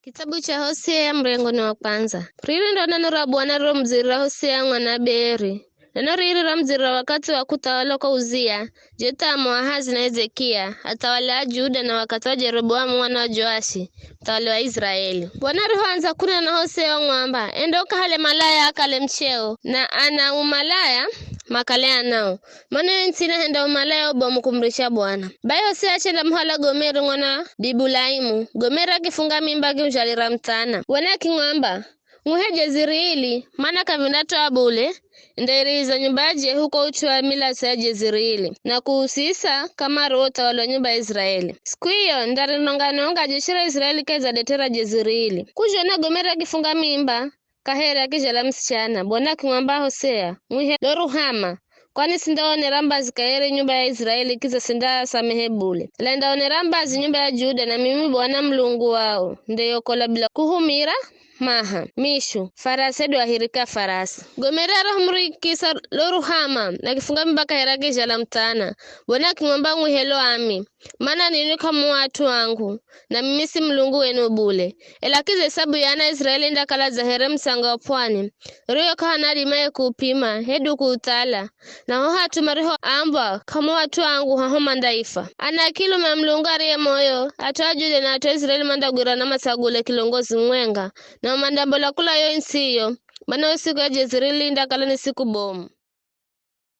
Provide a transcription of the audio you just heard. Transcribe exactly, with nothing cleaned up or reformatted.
Kitabu cha Hosea, mrengo ni wa kwanza. Riri ndo neno ra Bwana riromudzirira Hosea mwana Beeri. Neno riri ramudzirira wakathi wa kuthawala kwa Uzia, Jothamu, Ahazi na Hezekia, athawali a Juda, na wakathi wa Jeroboamu mwana wa Joashi, muthawali wa Israeli. Bwana arihoandza kunena na Hosea wamwamba, enda ukahale malaya akale mucheo, na ana umalaya makale anao. Mana yo ntsi inahenda umalaya ubomu kumurisha Bwana. Bai Hosea achendamuhala Gomeri mwana Dibulaimu. Gomeri akifunga mimba akimuzhalira muthana. Bwana akimwamba, ng'uhe Jeziriili, mana k'avindatwa bule, nderiiza nyumba ya Jehu kwa ut'u wa milatso ya Jeziriili, na kuusisa kamare wo uthawali wa nyumba ya Israeli. Siku iyo, ndarinonga-nonga jeshi ra Israeli kahi za dete ra Jeziriili. Kuzhona Gomeri akifunga mimba, kaheri akizhala musichana, Bwana akimwamba Hosea, ng'wihe lo Ruhama, kwani sindaonera mbazi kaheri nyumba ya Israeli kidza sindasamehe bule. Ela ndaonera mbazi nyumba ya Juda, na mimi Bwana Mulungu wao, ndeyokola bila kuhumira maha, mishu, farasi hedu ahirika farasi. Gomeri arihomurikisa lo Ruhama, na kifunga mimba kaheri akizhala muthana, Bwana akimwamba ng'wihe lo ami, mana ninwi k'amu at'u angu, na mimi si Mulungu wenu bule. Ela kidza isabu ya ana Israeli indakala dza here mutsanga wa pwani, uriwo k'ahana adimaye kuupima, hedu kuuthala. Na ho hat'u marihoambwa, k'amu at'u angu, haho mandaifa. Ana kilume a Mulungu ariye moyo, at'u a Juda na at'u a Israeli mandagwirana matsagule kilongozi mumwenga, nao mandambola kula yo ntsi iyo, mana yo siku ya Jeziriili indakala ni siku bomu.